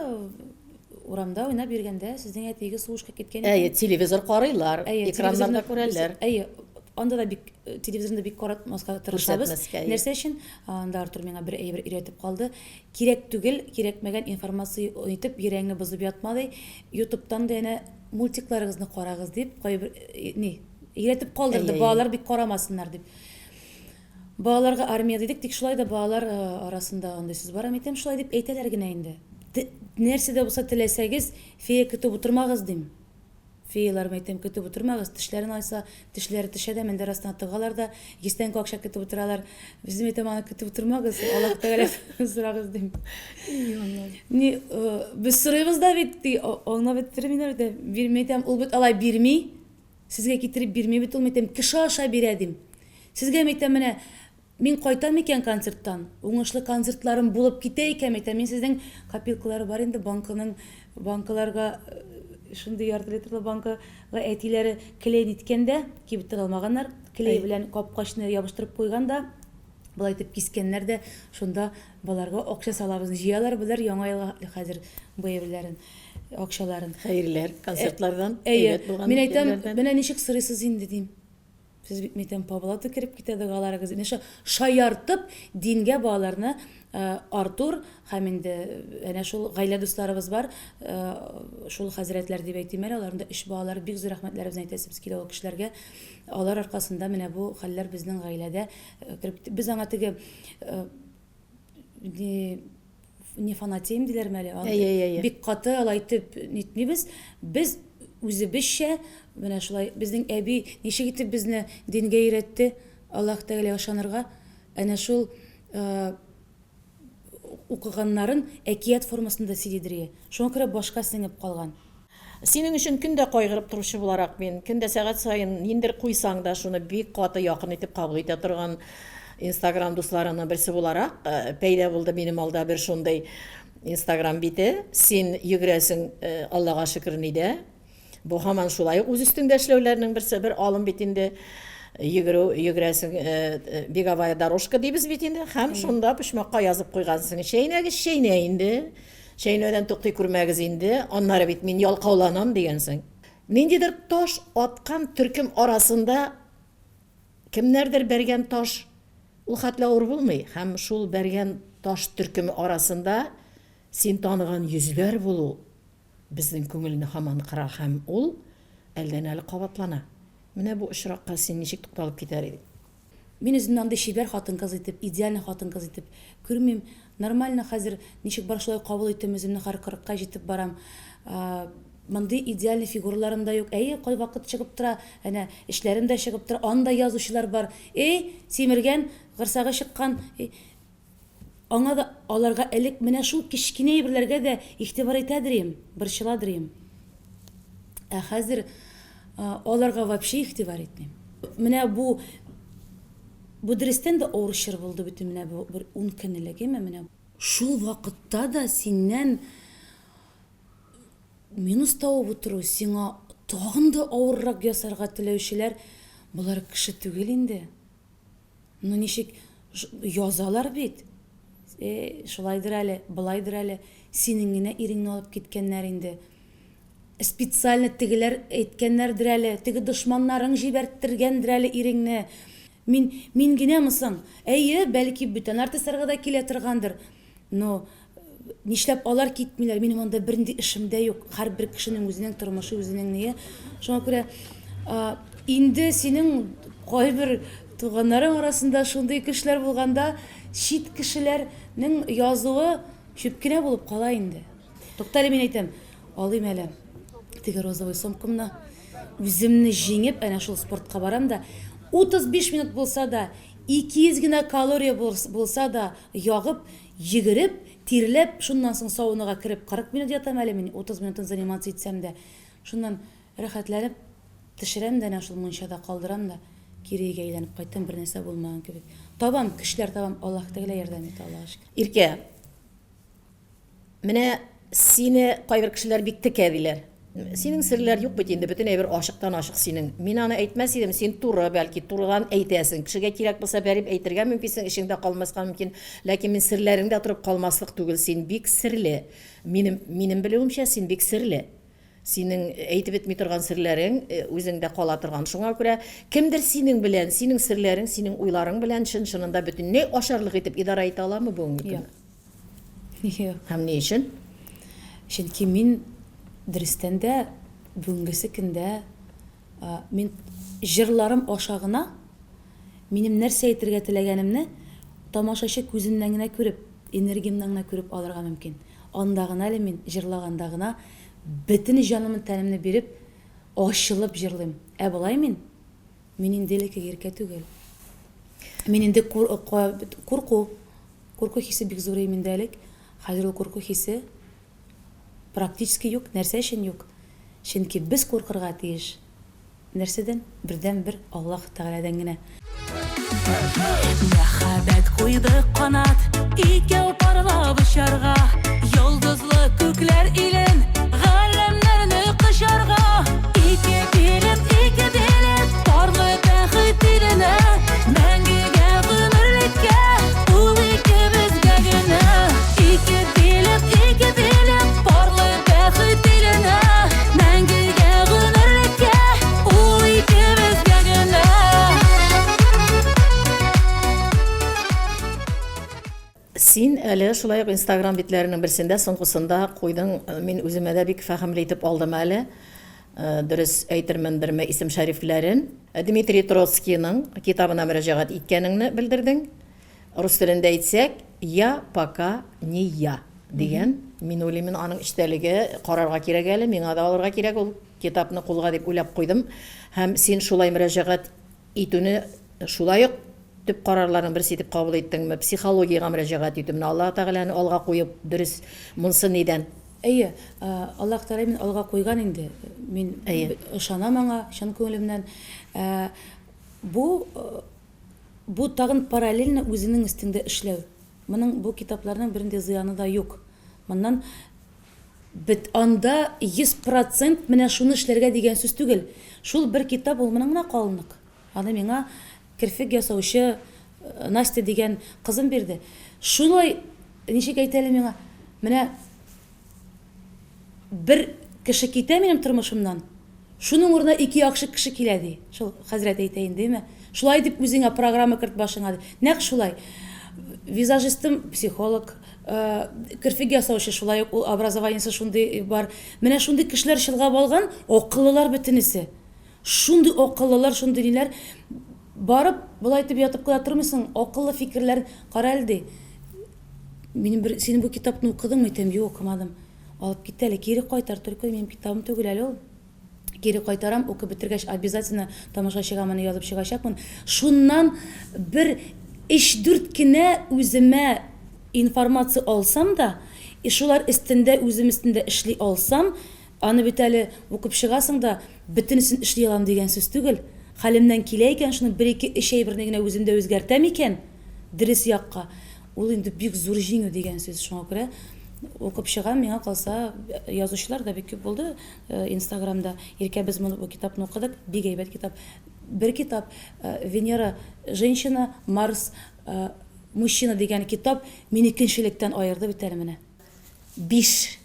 урамда уйнап йөргәндә сезнең әтиегез сугышка киткән икән. Әйе, телевизор карыйлар, экраннарда күрәләр. Әйе, анда да бик телевизорны бик каратмаска тырышабыз. Нәрсә өчен? Анда Артур миңа бер әйбер өйрәтеп калды. Кирәк түгел, кирәкмәгән информация итеп йөрәгеңне бозып ятма ди. Ютубтан да әнә мультикларыгызны карагыз дип, кайбер ни өйрәтеп калдырды, балалар бик карамасыннар дип. Балаларга армия дидек, тик шулай да балалар арасында андый сүз бар, әйтәм, шулай дип әйтәләр генә инде. Нәрсә дә булса теләсәгез, фея көтеп утырмагыз дим. Феялар әйтәм, көтеп утырмагыз, тешләрен алса, тешләре төшә дә, мендәр астына тыгалар да, йөздән акча көтеп утыралар. Безнең әйтәм, аны көтеп утырмагыз, Аллаһ Тәгалә сорагыз дим. Ни, без сорыйбыз да бит, аңлап бетермиләр дә. Бирми әйтәм, ул бит алай бирми. Сезгә китереп бирми бит ул, мәйтәм, кеше аша бирә, дим. Сезгә, мәйтәм, менә мин кайтам икән концерттан, уңышлы концертларым булып китә икән, мәйтәм, мин сезнең копилкалары бар инде банкының, банкаларга шундый ярты литрлы банкага әтиләре клей ниткән дә, кибеттән алмаганнар, клей белән капкачны ябыштырып куйган да, болай итеп кискәннәр дә, шунда баларга акча салабыз. Җыялар болар яңа елга хәзер бу әйберләрен. Акчаларын. Хәерләр, концертлардан, Әйе, әйбәт булган мин әйтәм, менә ничек сорыйсыз инде, дим. Сез бит, мин әйтәм, по блату кереп китә догаларыгыз. Менә шул шаяртып, дингә балаларны Артур һәм инде әнә шул гаилә дусларыбыз бар, шул хәзрәтләр дип әйтим әле, аларның да өч балалары, бик зур рәхмәтләребезне әйтәсебез килә ул кешеләргә. Алар аркасында менә бу хәлләр безнең гаиләдә кереп китте. Без аңа теге не не фанатеем диләрме әле? Әйе, әйе, әйе. Бик каты алай итеп нитмибез. Без үзебезчә менә шулай безнең әби ничек итеп безне дингә өйрәтте, Аллаһ Тәгаләгә ышанырга, әнә шул укыганнарын әкият формасында сөйлидер. Шуңа күрә башка сеңеп калган. Синең өчен көн дә кайгырып торучы буларак мин, көн дә сәгать саен ниндер куйсаң да, шуны бик каты якын итеп кабул итә торган Инстаграм дусларыңның берсе буларак, пәйда булды минем алда бер шундый Инстаграм бите. Син йөгерәсең, Аллага шөкер, нидә. Бу һаман шулай ук үз өстеңдә эшләүләрнең берсе, бер алым бит инде. Йөгерү, йөгерәсең, беговая дорожка дибез бит инде. Һәм шунда почмакка язып куйгансың. Чәйнәгез, чәйнә инде. Чәйнәүдән туктый күрмәгез инде, аннары бит мин ялкауланам дигәнсең. Ниндидер таш аткан төркем арасында кемнәрдер бәргән таш ул хәтле авыр булмый һәм шул бәргән таш төркеме арасында син таныган йөзләр булу безнең күңелне һаман кыра һәм ул әлдән-әле кабатлана. Менә бу очракка син ничек тукталып китәр идең? Мин үземне андый чибәр хатын-кыз итеп, идеальный хатын-кыз итеп күрмим. Нормально хәзер ничек бар шулай кабул итәм үземне, хәр кырыкка җитеп барам. Мондый идеальный фигураларым да юк. Әйе, кайвакыт чыгып тора, әнә эшләрем дә чыгып тора, анда язучылар бар. Эй, симергән, корсагы чыккан. Аңа да, аларга элек менә шул кечкенә әйберләргә дә игътибар итәдер идем, борчыладыр идем. Ә хәзер аларга вообще игътибар итмим. Менә бу бу дөрестән дә авыр чор булды бит менә бу бер ун көн элек, әйме менә. Шул вакытта да синнән минус табып утыру, сиңа тагын да авыррак ясарга теләүчеләр, болар кеше түгел инде. Ну ничек язалар бит. Э, шулайдыр әле, былайдыр әле. Синең генә иреңне алып киткәннәр инде. Специально тегеләр әйткәннәрдер әле, теге дошманнарың җибәрттергәндер әле иреңне. Мин, мин генәме соң? Әйе, бәлки бүтән артистларга да килә торгандыр. Но нишләп алар китмиләр? Минем анда бернинди эшем дә юк. Һәрбер кешенең үзенең тормышы, үзенең ние. Шуңа күрә инде синең кайбер туганнарың арасында шундый кешеләр булганда, чит кешеләрнең язуы чүп кенә булып кала инде. Туктале, мин әйтәм, алыйм әле теге розовый сумкамны. Үземне җиңеп, әнә шул спортка барам да, 35 минут булса да, 200 генә калория булса да ягып, йөгереп, тирләп, шуннан соң саунага кереп 40 минут ятам әле мин, 30 минутын заниматься итсәм дә. Шуннан рәхәтләнеп төшерәм дә әнә шул мунчада калдырам да, кире өйгә әйләнеп кайтам, бернәрсә булмаган кебек. Табам, көчләр табам, Аллаһ Тәгалә ярдәм итә, Аллага шөкер. Иркә, Менә сине кайбер кешеләр бик текә диләр. Синең серләр юк бит инде, бөтен әйбер ачыктан-ачык синең. Мин аны әйтмәс идем, син туры, бәлки, турыдан әйтәсең. Кешегә кирәк булса, бәреп әйтергә мөмкинсең, эчеңдә калмаска мөмкин. Ләкин мин серләреңдә торып калмаслык түгел, син бик серле. Минем, минем белүемчә, син бик серле. Синең әйтеп бетми торган серләрең үзеңдә кала торган. Шуңа күрә кемдер синең белән, синең серләрең, синең уйларың белән чын-чынында бөтенләй ачарлык итеп идарә итә аламы бүгенге көндә? Юк. Һәм ни өчен? Чөнки мин дөрестән дә бүгенгесе көндә мин җырларым аша гына минем нәрсә әйтергә теләгәнемне тамашачы күзеннән генә күреп, энергиямнән генә күреп алырга мөмкин. Анда гына әле мин җырлаганда гына бөтен җанымны, тәнемне биреп, ачылып җырлыйм. Ә болай мин Мин инде элеккеге Иркә түгел. Мин инде курку, курку хисе бик зур иде миндә элек. Хәзер ул курку хисе практически юк. Нәрсә өчен юк? Чөнки без куркырга тиеш. Нәрсәдән? Бердәнбер Аллаһ Тәгаләдән генә. Мәхәббәт куйды канат, икәү парлап очарга, Йолдызлы күкләр илен, галәмнәрне кочарга. Ике билет, ике билет, парлы бәхет иленә, Мәңгегә гомерлеккә, ул икебезгә генә. Ике билет, ике билет, парлы бәхет иленә, Мәңгегә гомерлеккә, ул икебезгә генә. Син әле шулай ук Инстаграм битләренең берсендә, соңгысында куйдың, мин үземә дә бик фәһемле итеп алдым әле, дөрес әйтермендерме исем-шәрифләрен, Дмитрий Троцкийның китабына мөрәҗәгать иткәнеңне белдердең. Рус телендә әйтсәк, Я пока не я дигән. Мин уйлыйм, аның эчтәлеге карарга кирәк әле, миңа да алырга кирәк ул китапны кулга дип уйлап куйдым. Һәм син шулай мөрәҗәгать итүне шулай ук төп карарларның берсе итеп кабул иттеңме? Психологиягә мөрәҗәгать итү, менә Аллаһ Тәгаләне алга куеп, дөрес, монсы нидән? Әйе, Аллаһ Тәгалә мине алга куйган инде. Мин ышанам аңа чын күңелемнән. Бу, бу тагын параллельно үзеңнең өстеңдә эшләү. Моның, бу китапларның бернинди зыяны да юк. Моннан Бит анда 100 процент менә шуны эшләргә дигән сүз түгел. Шул бер китап ул моның гына калынлык. Аны миңа керфек ясаучы Настя дигән кызым бирде. Шулай ничек әйтә әле миңа, менә бер кеше китә минем тормышымнан, шуның урынына ике яхшы кеше килә, ди. Шул хәзрәт әйтә инде, әйме? Шулай дип үзеңә программа керт башыңа, ди. Нәкъ шулай. Визажистым психолог. Керфек ясаучы шулай ук ул образованиесе шундый бар. Менә шундый кешеләр чолгап алган, акыллылар бөтенесе. Шундый акыллылар, шундый ниләр. Барып, болай итеп ятып кына тормыйсың, акыллы фикерләр, кара әле ди. Минем бер, синең бу китапны укыдыңмы? Әйтәм, юк, укымадым. Алып кит әле, кире кайтар, только минем китабым түгел әле ул. Кире кайтарам, укып бетергәч, обязательно тамашачыга моны язып чыгачакмын. Шуннан бер өч-дүрт кенә үземә информация алсам да, и шулар өстендә, үзем өстендә эшли алсам, аны бит әле укып чыгасың да, бөтенесен эшли алам дигән сүз түгел. Хәлемнән килә икән, шуны бер-ике, өч әйберне генә үземдә үзгәртәм икән, дөрес якка, ул инде бик зур җиңү дигән сүз. Шуңа күрә укып чыгам, миңа калса, язучылар да бик күп булды. Инстаграмда. Иркә, без моны бу китапны укыдык, бик әйбәт китап. Бер китап, Венера, женщина, Марс, мужчина дигән китап мине көнчелектән аерды бит әле менә. Биш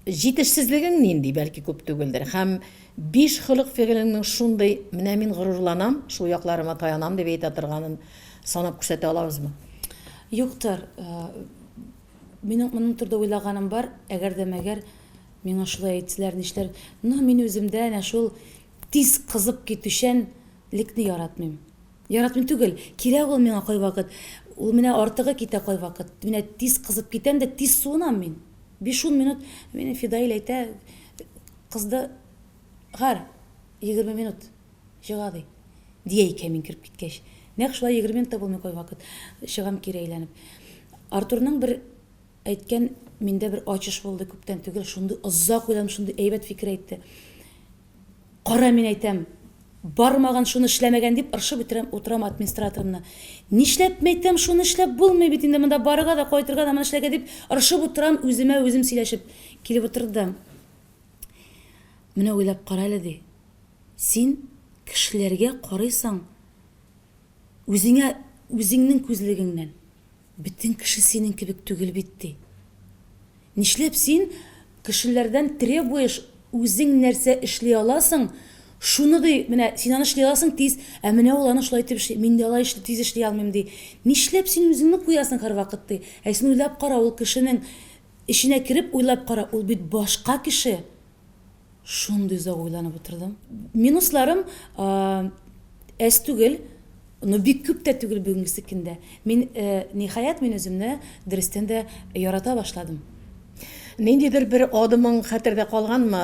җитешсезлегең нинди, бәлки күп түгелдер, һәм биш холык-фигылеңнең шундый, менә мин горурланам, шул якларыма таянам дип әйтә торганын санап күрсәтә алабызмы? Юктыр. Минем моның турыда уйлаганым бар, әгәр дә мәгәр Миңа шулай әйтсәләр, нишләр? Но мин үземдә әнә шул тиз кызып китүчән лекне яратмыйм. Яратмыйм түгел, кирәк ул миңа кайвакыт. Ул менә артыгы китә кайвакыт. Менә тиз кызып китәм дә тиз суынам мин. Биш-ун минут, мине Фидаил әйтә, кызды, гар, 20 минут чыга ди. Дия икән мин кереп киткәч. Нәкъ шулай 20 минут та булмый кайвакыт. Чыгам кире әйләнеп. Артурның бер Әйткән, миндә бер ачыш булды күптән түгел, шундый озак уйладым, шундый әйбәт фикер әйтте. Кара, мин әйтәм, бармаган, шуны эшләмәгән дип ыршып үтерәм, утырам администраторымны. Нишләп, мәйтәм, шуны эшләп булмый бит инде, монда барырга да, кайтырга да, моны эшләргә дип ыршып утырам, үземә үзем сөйләшеп. Килеп утырды да, менә уйлап кара әле, ди. Син кешеләргә карыйсың үзеңә, үзеңнең күзлегеңнән. Бөтен кеше синең кебек түгел бит, ди. Нишләп син кешеләрдән требуешь, үзең нәрсә эшли аласың, шуны ди, менә син аны эшли аласың тиз, ә менә ул аны шулай итеп эшли, мин дә алай эшли, тиз эшли алмыйм, ди. Нишләп син үзеңне куясың һәрвакыт, ди. Ә син уйлап кара, ул кешенең эченә кереп уйлап кара, ул бит башка кеше. Шундый озак уйланып утырдым. Минусларым әз түгел, но бик күп тә түгел бүгенгесе көндә. Мин, ниһаять, мин үземне дөрестән дә ярата башладым. Ниндидер бер адымың хәтердә калганмы,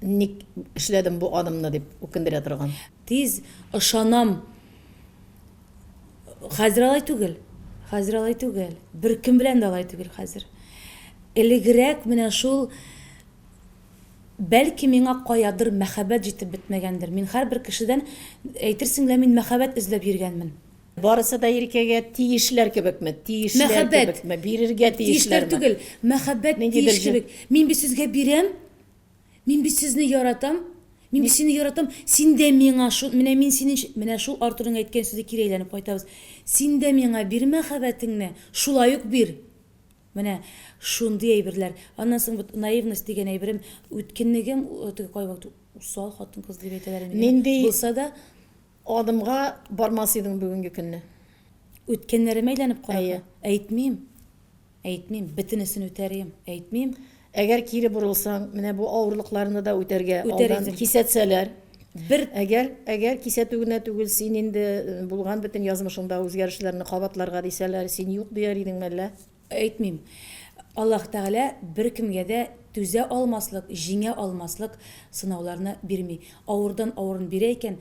ник эшләдем бу адымны дип үкендерә торган? Тиз ышанам. Хәзер алай түгел. Хәзер алай түгел. Беркем белән дә алай түгел хәзер. Элегрәк менә шул Бәлки миңа каядыр мәхәббәт җитеп бетмәгәндер. Мин һәрбер кешедән, әйтерсең лә мин мәхәббәт эзләп йөргәнмен. Барысы да Иркәгә тиешләр кебекме? Тиешләр Мәхәббәт. кебекме? Бирергә Тиешләр тиешләрме? түгел, мәхәббәт Ниндидер тиеш җыр. кебек. Мин бит сезгә бирәм. Мин бит сезне яратам. Мин бит сине яратам. Син дә миңа шул, менә мин синең, менә шул Артурның әйткән сүзе кире әйләнеп кайтабыз. Син дә миңа бир мәхәббәтеңне, шулай ук бир. Менә шундый әйберләр. Аннан соң вот наивность дигән әйберем, үткенлегем, теге кайвакыт усал хатын-кыз дип әйтәләр инде. Нинди булса да адымга бармас идең бүгенге көнне? Үткәннәремә әйләнеп карарга? Әйе. Әйтмим. Әйтмим. Бөтенесен үтәрем. Әйтмим. Әгәр кире борылсаң, менә бу авырлыкларны да үтәргә Үтәр алдан идем. кисәтсәләр. Бер Әгәр, әгәр кисәтү генә түгел, син инде булган бөтен язмышыңдагы үзгәрешләрне кабатларга дисәләр, син юк дияр идеңме әллә? Әйтмим. Аллаһ Тәгалә беркемгә дә түзә алмаслык, җиңә алмаслык сынауларны бирми. Авырдан авырын бирә икән,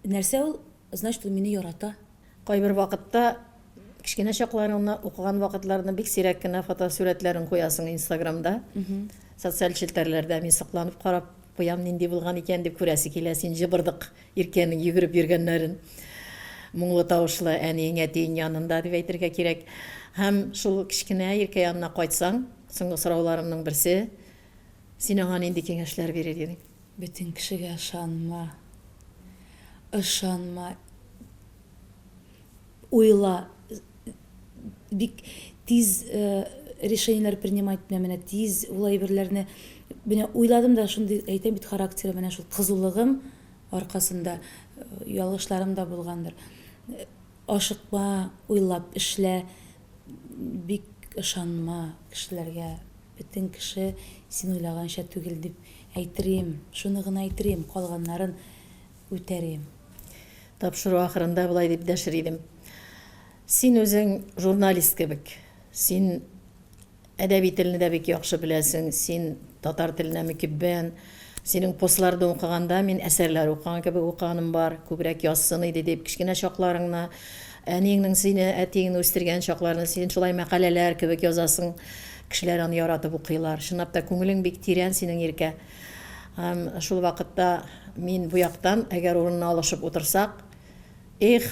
нәрсә ул? Значит, ул мине ярата. Кайбер вакытта кечкенә чакларыңны, укыган вакытларны бик сирәк кенә фотосурәтләрен куясың Инстаграмда, социаль челтәрләрдә. Мин сокланып карап куям, нинди булган икән дип күрәсе килә. Син җыбырдык Иркәнең йөгереп йөргәннәрен. Моңлы тавышлы әниең, әтиең янында дип әйтергә кирәк. Һәм шул кечкенә Иркә янына кайтсаң, соңгы сорауларымның берсе, син аңа нинди киңәшләр бирер идең? Бөтен кешегә ышанма. Ышанма. Уйла. Бик тиз решениеләр принимать итмә, менә тиз ул әйберләрне. Менә уйладым да шундый, әйтәм бит, характеры менә шул кызулыгым аркасында ялгышларым да булгандыр. Ашыкма, уйлап эшлә. Бик. Ышанма кешеләргә, бөтен кеше син уйлаганча түгел дип әйтерием. Шуны гына әйтерием, калганнарын үтәрием. Тапшыру ахырында болай дип дәшер идем. Син үзең журналист кебек. Син Әдәби телне дә бик яхшы беләсең, син татар теленә мөкиббән. Синең постларны укыганда мин әсәрләр укыган кебек укыганым бар, күбрәк язсын иде дип, кечкенә чакларыңны, әниеңнең сине, әтиеңне үстергән чакларны син шулай мәкаләләр кебек язасың, кешеләр аны яратып укыйлар. Чынлап та күңелең бик тирән синең, Иркә. Һәм шул вакытта мин бу яктан, әгәр урынны алышып утырсак, Эх,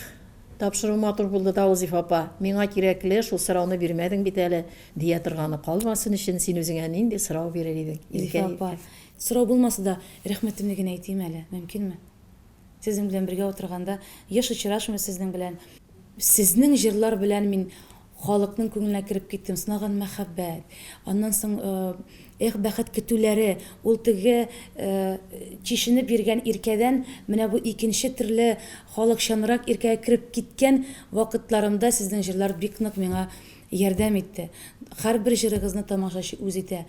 тапшыру матур булды да ул, Зифа апа, миңа кирәкле шул сорауны бирмәдең бит әле, дия торганы калмасын өчен син үзеңә нинди сорау бирер идең, Зифа апа, сорау булмаса да, рәхмәтемне генә әйтим әле, мөмкинме? Сезнең белән бергә утырганда, еш очрашмыйбыз сезнең белән. Сезнең җырлар белән мин Халыкның күңеленә кереп киттем, сынаган мәхәббәт, аннан соң эх, бәхет көтүләре, ул теге чишенеп йөргән Иркәдән менә бу икенче төрле халыкчанрак Иркәгә кереп киткән вакытларымда сезнең җырлар бик нык миңа ярдәм итте. Һәрбер җырыгызны тамашачы үз итә,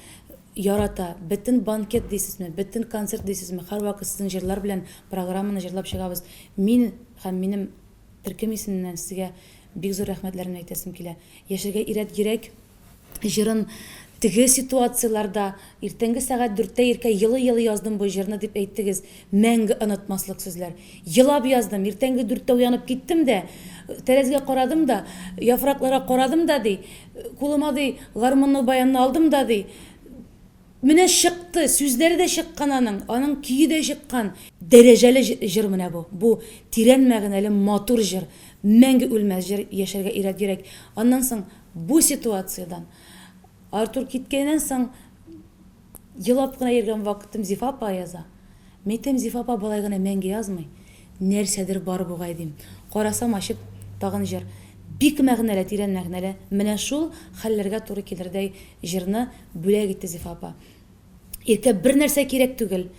ярата. Бөтен банкет дисезме, бөтен концерт дисезме, һәрвакыт сезнең җырлар белән программаны җырлап чыгабыз. Мин һәм минем төркем исеменнән сезгә Бик зур рәхмәтләремне әйтәсем килә. Яшәргә өйрәт йөрәк җырын теге ситуацияләрдә, иртәнге сәгать дүрттә Иркә елый-елый яздым бу җырны дип әйттегез, мәңге онытмаслык сүзләр. Елап яздым, иртәнге дүрттә уянып киттем дә, тәрәзгә карадым да, яфракларга карадым да, ди, кулыма, ди, гармунны, баянны алдым да, ди, Менә чыкты, сүзләре дә чыккан аның, аның көе дә чыккан. Дәрәҗәле җыр менә бу. Бу тирән мәгънәле матур җыр. Мәңге үлмәс җыр, яшәргә өйрәт йөрәк. Аннан соң бу ситуациядән Артур киткәннән соң елап кына йөргән вакытым Зифа апа яза. Мин әйтәм, Зифа апа болай гына мәңге язмый. Нәрсәдер бар бугай, дим. Карасам, ачып, тагын җыр. Бик мәгънәле, тирән мәгънәле. Менә шул хәлләргә туры килердәй җырны бүләк итте Зифа апа. Иркә, бер нәрсә кирәк түгел.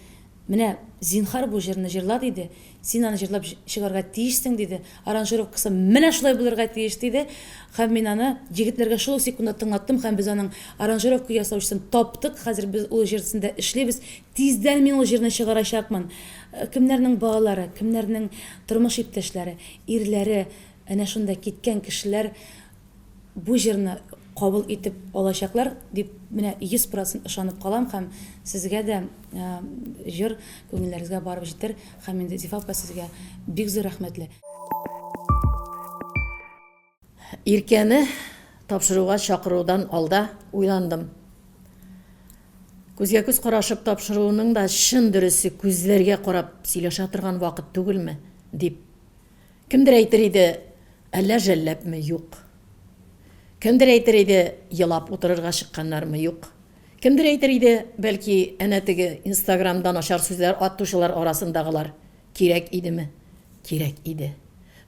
Менә, зинһар, бу җырны җырла, диде. Син аны җырлап чыгарга тиешсең, диде. Аранжировкасы менә шулай булырга тиеш, диде. Һәм мин аны егетләргә шул ук секундта тыңлаттым һәм без аның аранжировка ясаучысын таптык. Хәзер без ул җыр өстендә эшлибез. Тиздән мин ул җырны чыгарачакмын. Кемнәрнең балалары, кемнәрнең тормыш иптәшләре, ирләре әнә шунда киткән кешеләр бу җырны кабул итеп алачаклар дип менә 100 процент ышанып калам һәм сезгә дә җыр күңелләрегезгә барып җитер һәм инде Зифа апа сезгә бик зур рәхмәтле. Иркәне тапшыруга чакырудан алда уйландым. Күзгә-күз карашып тапшыруының да чын дөресе күзләргә карап сөйләшә торган вакыт түгелме, дип. Кемдер әйтер иде, әллә жәлләпме, юк. Кемдер әйтер иде, елап утырырга чыкканнармы, юк. Кемдер әйтер иде, бәлки, әнә теге инстаграмда начар сүзләр атучылар арасындагылар кирәк идеме? Кирәк иде.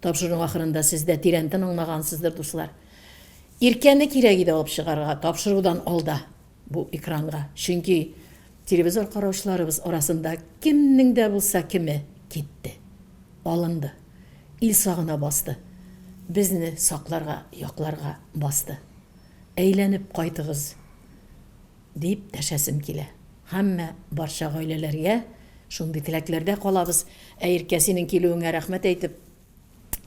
Тапшыруның ахырында сез дә тирәнтен аңлагансыздыр, дуслар. Иркәне кирәк иде алып чыгарга тапшырудан алда бу экранга. Чөнки телевизор караучыларыбыз арасында кемнең дә булса кеме китте. Алынды. Ил сагына басты. Безне сакларга, якларга басты. Әйләнеп кайтыгыз, дип дәшәсем килә. Һәммә барча гаиләләргә шундый теләкләрдә калабыз. Ә Иркә, синең килүеңә рәхмәт әйтеп,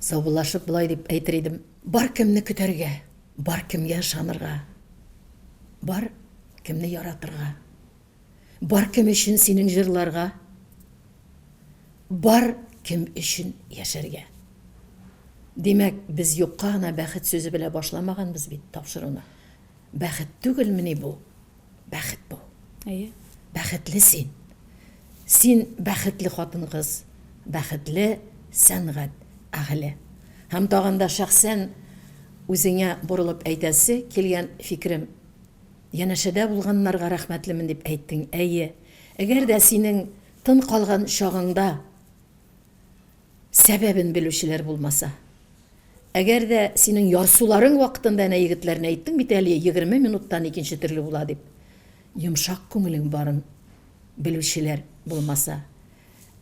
саубуллашып болай дип әйтер идем. Бар кемне көтәргә, бар кемгә ышанырга, бар кемне яратырга. Бар кем өчен синең җырларга, бар кем өчен яшәргә. Димәк, без юкка гына бәхет сүзе белә башламаганбыз бит тапшыруны. Бәхет түгелмени бу? Бәхет бу. Әйе. Бәхетле син. Син бәхетле хатын-кыз, бәхетле сәнгать әһеле. Һәм тагын да шәхсән үзеңә борылып әйтәсе килгән фикерем, Янәшәдә булганнарга рәхмәтлемен дип әйттең. Әйе. Әгәр дә синең тын калган чагыңда сәбәбен белүчеләр булмаса, әгәр дә синең ярсуларың вакытында әнә егетләрне әйттең бит әле, 20 минуттан икенче төрле була дип, йомшак күңелең барын белүчеләр булмаса,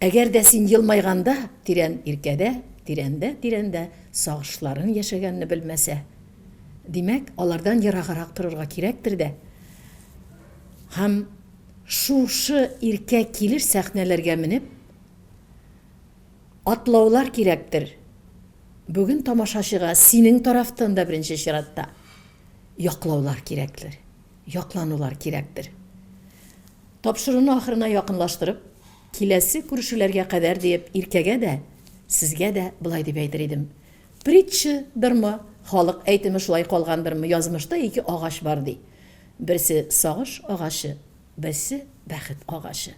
әгәр дә син елмайганда тирән иркәдә, тирәндә-тирәндә сагышларың яшәгәнне белмәсә. Димәк, алардан ераграк торырга кирәктер дә. Һәм шушы иркә килеш сәхнәләргә менеп, атлаулар кирәктер. Бүген тамашачыга синең тарафтан да беренче чиратта яклаулар кирәктер, якланулар кирәктер. Тапшыруны ахырына якынлаштырып, киләсе күрешүләргә кадәр диеп Иркәгә дә, сезгә дә болай дип әйтер идем. Притча дырмы, халык әйтеме шулай калгандырмы, язмышта ике агач бар, ди. Берсе сагыш агачы, берсе бәхет агачы.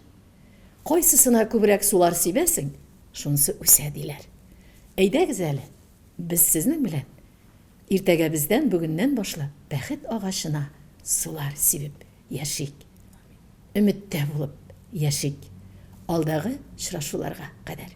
Кайсысына күбрәк сулар сибәсең, шунысы үсә, диләр. Әйдәгез әле, без сезнең белән иртәгәбездән, бүгеннән башлап бәхет агачына сулар сибеп яшик. Өметтә булып яшик. Алдагы очрашуларга кадәр.